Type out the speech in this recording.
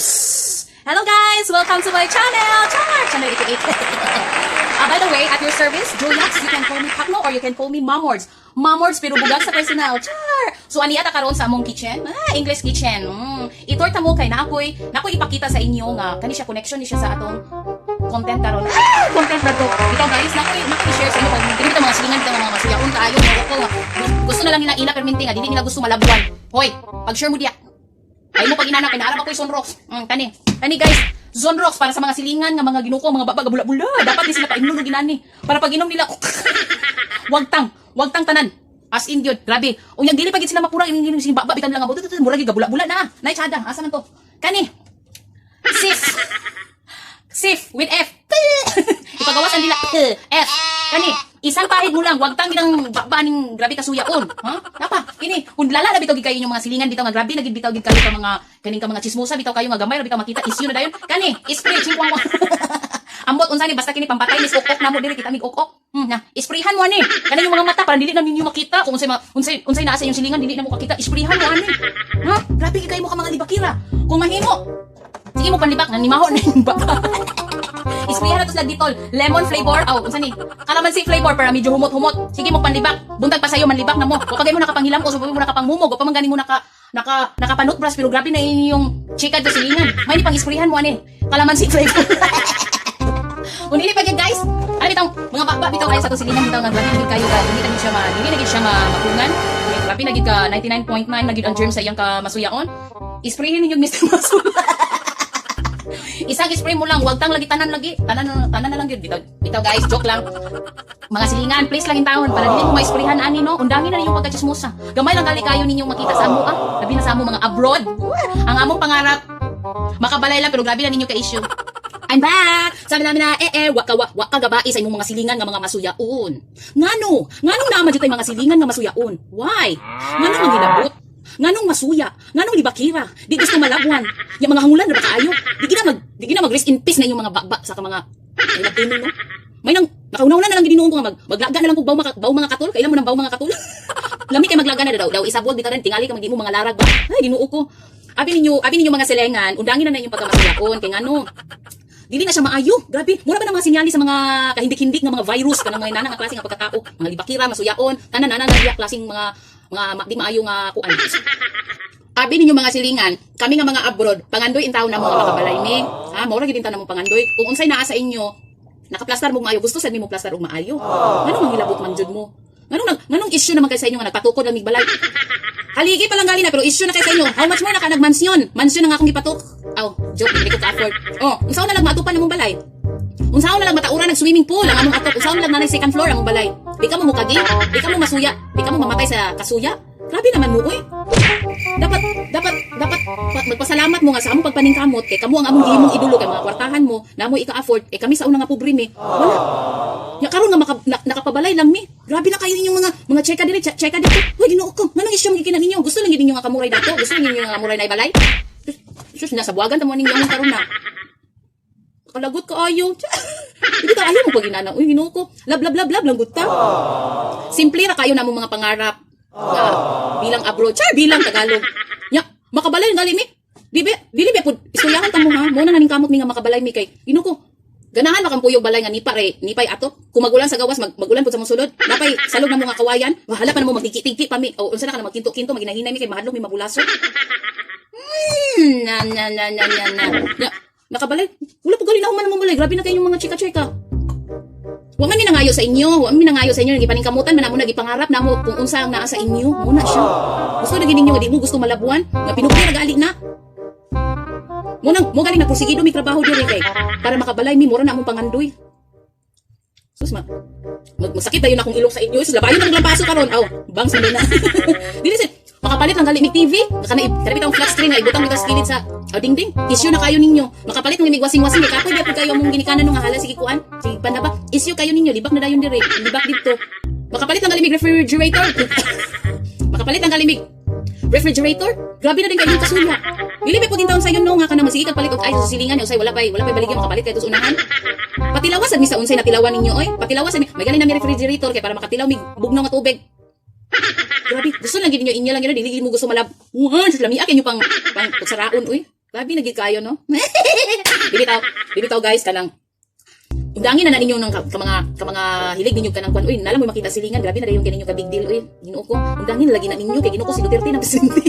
Psst. Hello guys! Welcome to my channel! Char! Channel 88. By the way, at your service, Juliax, you can call me Pakno or you can call me Mamords. Mamords pero bugag sa personal. Char! So ani ata karon sa among kitchen? Ah, English kitchen. Itorta mo kay na ako'y ipakita sa inyo nga kani siya, connection ni siya sa atong content karon. Ah, content na to. Ikaw guys, na ako'y share sa inyo kung dili bitaw mga silingan bitaw nga mga masuyaon kaayo nga ko nga gusto na lang nila ila perminti nga dili nila gusto malabuan. Hoy, pag-share mo diya. Ay mo pag inana kay naarap ako'y Zonrox. Kani. Kani guys, Zonrox para sa mga silingan nga mga ginuko, mga baba bula-bula. Dapat di sila paimnon og inani. Para pag inom nila, wagtang, wagtang tanan. As in gyud, grabe. Unyang dili pa gid sila mapura ining sing baba bitan lang nga mura gid gabula-bula na. Nay tsada, asa man to? Kani. Sif. Sif with F. Ipagawas ang dila. F. Kani, isang pahid mo lang, wag tang ginang baba ning grabe kasuyaon. Ha? Napa, kini, kung lala na bitaw gid kayo inyong mga silingan bitaw nga grabe na gid bitaw gid kayo ka mga kaning ka mga chismosa bitaw kayo nga gamay ra bitaw makita issue na dayon. Kani, spray chingkwang. Ambot unsa ni, basta kini pampatay ni ok namo diri kita mig ok. Na, isprayhan mo ani. Kanang yung mga mata para dili na ninyo makita kung unsay naa sa inyong silingan, dili na mo kakita, isprayhan mo ani. Ha? Grabe gid kayo mo ka mga libakira. Kung mahimo, sige mo panlibak nga nimaho na yung baba. Isprayan na to sila Dettol. Lemon flavor. Aw, unsa ni? Calamansi flavor para medyo humot-humot. Sige mo panlibak. Buntag pa sayo manlibak na mo. Wa pa mo nakapanghilam ko, so mo nakapangmumog, wa pa man gani mo naka nakapanutbrush pero grabe na inyong chika do silingan. May ni pang isprayan mo ani. Calamansi flavor. Kung dili pa gyud guys, ano bitaw mga baba bitaw kayo sa atong silingan bitaw nga grabe gid kayo ka dili na gid siya ma, makungan. Grabe na gid ka 99.9 na gid ang germs sa iyang ka masuyaon. Isprayhin ninyo Mr. Muscle. Isang spray mo lang, wag tang lagi tanan lagi. Tanan tanan na lang gyud bitaw. Bitaw guys, joke lang. Mga silingan, please lang intawon para dili mo maisprayhan ani no. Undangin na ninyong pagkachismosa. Gamay lang gali kayo ninyong makita sa amo ah. Labi na sa amo mga abroad. Ang among pangarap makabalay lang pero grabe na ninyo ka issue. I'm back! Sabi namin na, eh eh, wa ka gabai sa imong mga silingan nga mga masuyaon. Ngano? Nganong naa man jud tay mga silingan nga masuyaon? Why? Nganong manghilabot? Nganong masuya? Nganong libakira? Di gusto malabwan. Yang mga hangulan na ba kaayo? Di gina mag rest in peace na inyong mga baba sa ka mga ay no? May nang nakauna-una na lang gininuon ko nga maglaga na lang kog baw mga katol. Kailan mo nang baw mga katol? Lami kay maglaga na daw daw isabog bitaw rin tingali ka magdi mo mga larag ba. Ay, Ginoo ko. Abi ninyo mga silingan, undangin na na inyong pagkamasuyaon kay ngano? Dili na siya maayo. Grabe. Mura ba ng mga sinyali sa mga kahindik-hindik nga mga virus kanang mga nana nga klase nga pagkatao, mga libakira, masuyaon, tanan nana na diya klaseng mga di maayo nga kuan. Abi ninyo mga silingan, kami nga mga abroad, pangandoy in taon na mga makabalay mi. Ha, mao ra gid na mo pangandoy. Kung unsay naa sa inyo, nakaplastar mo maayo, gusto sad mi mo plastar og maayo. Nganong manghilabot man jud mo? Nganong issue naman kay sa inyo nga nagpatukod lang mig balay? Haligi pa lang gali na pero issue na kay sa inyo. How much more naka nagmansyon? Mansyon na nga akong gipatok. Aw, joke, hindi ko ka-afford. Oh, unsaon na lang maatupan among balay? Unsaon na lang matauran ng swimming pool ang among atop? Unsaon na lang nanay second floor among balay? Di ka mo mukagi? Di ka mo masuya? Di ka mo mamatay sa kasuya? Grabe naman mo, uy. Dapat magpasalamat mo nga sa among pagpaningkamot kay kamo ang among gihimong idolo kay mga kwartahan mo, namo ika-afford, eh kami sa una nga pobre mi. Wala. Ya karon nga nakapabalay lang mi. Grabe na kayo inyong mga cheka diri, cheka dito. Uy, Ginoo ko. Nganong issue man ninyo? Gusto lang gid ninyo nga kamuray dato? Gusto lang ninyo nga kamuray na ibalay? Sus, sus, nasa buwagan ta mo ninyo among karon na. Kalagot ka ayo. Hindi ka ayaw mo pag inana. Uy, Ginoo ko. Lab lab lab lab lang gud ta. Simple ra kayo na mong mga pangarap nga bilang abroad. Char, bilang Tagalog. Nya, makabalay gali mi. Di ba, dili ba pud istoryahan ta mo ha. Mo na naning kamot mi nga makabalay mi kay Ginoo ko. Ganahan ba kang puyog balay nga nipa re, nipay ato. Kung magulan sa gawas, magulan pud sa mong sulod. Napay salog na mo nga kawayan. Wahala pa na mo magtiki-tiki pa mi. O unsa na ka na magkinto-kinto, maginahinay mi kay mahadlok mi mabulaso. Na na na na na na. Na nakabalay. Wala pa gali na human mo balay. Grabe na kayo yung mga chika-chika. Wa man mi nangayo sa inyo, wa man mi nangayo sa inyo, nagipaningkamutan man namo, nagipangarap namo kung unsa ang naa sa inyo, muna siya. Gusto na gid ninyo nga di mo gusto malabuan, nga pinupli na gali na. Mo nang mo galing na porsigido mi trabaho diri kay para makabalay mi, mura na among pangandoy. Sus ma. Magsakit dayon akong ilong sa inyo. Sus, labayon na lampaso karon. Aw, bang sa na. Dili sa makapalit lang gali mig TV. Kana kana bitang flat screen nga ibutang bitaw sa kilid sa aw, dingding. Issue na kayo ninyo. Makapalit ng mig wasing-wasing kay kapoy gyud kayo among ginikanan no nga hala sige kuan. Sige panda ba? Issue kayo ninyo, libak na dayon dire. Libak didto. Makapalit lang gali mig refrigerator. Makapalit lang gali mig refrigerator. Grabe na din kayo kasuya. Dili ba pud taon sa no nga kana masige kag palit og ay sa silingan usay wala pay baligya makapalit kay sa unahan. Patilawas sad mi sa unsay natilawan ninyo oy. Patilawas sad mi. May gani na mi refrigerator kay para makatilaw mig bugnaw nga tubig. Grabe, gusto lang gid ninyo inyo lang yun, dili gid mo gusto malab. Wan, sus, lamia kay pang pang kutsaraon oy. Grabe na gid kayo, no? Bibitaw, bibitaw guys, kanang undangin na na ninyo ng ka mga hilig ninyo kanang kwan, uy, nala mo makita silingan, grabe na dayon kay ninyo ka big deal, uy. Ginoo ko, undangin lagi na ninyo kay Ginoo ko, si Duterte na presidente.